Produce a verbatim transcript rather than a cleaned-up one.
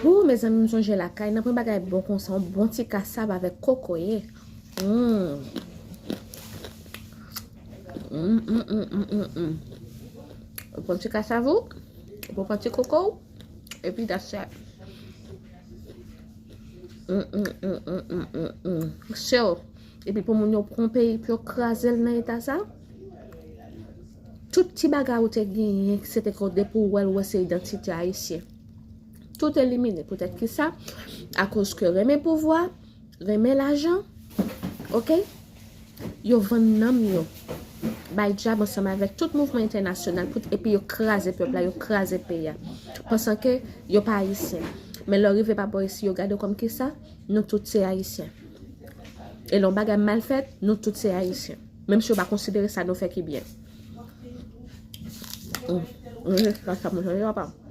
Ou, mezanmi, m sonje lakay, nan pwen bagay bon konsa, yon bon ti kasav avèk kokoye. Mm. Mm, mm, mm, mm, mm, mm. Ou pran ti kasav ou, ou pran ti koko w, epi that's it. Mm, mm, mm, mm, mm, mm, mm. So, epi pou moun yo pran peyi, pou yo kraze l nan eta sa, tout ti bagay ou te genyen, se te kote pou w wè l, wè se idantite ayisyen. Tout elimine. Poutèt ki sa? Akoz ke renmen pouvwa, renmen lajan, oke? Yo vann nanm yo bay dyab ansanm avèk tout mouvman entènasyonal pou, epi yo kraze pèp la, yo kraze peyi a. Pansan ke yo pa ayisyen. Men lè yo rive pa bò isi, yo gade w kòm ki sa? Nou tout se ayisyen. E lè yon bagay mal fèt, nou tout se ayisyen. Menm si yo pa konsidere sa nou fè ki byen. Mm. Mm, sa, sa, mwen, sa, papa.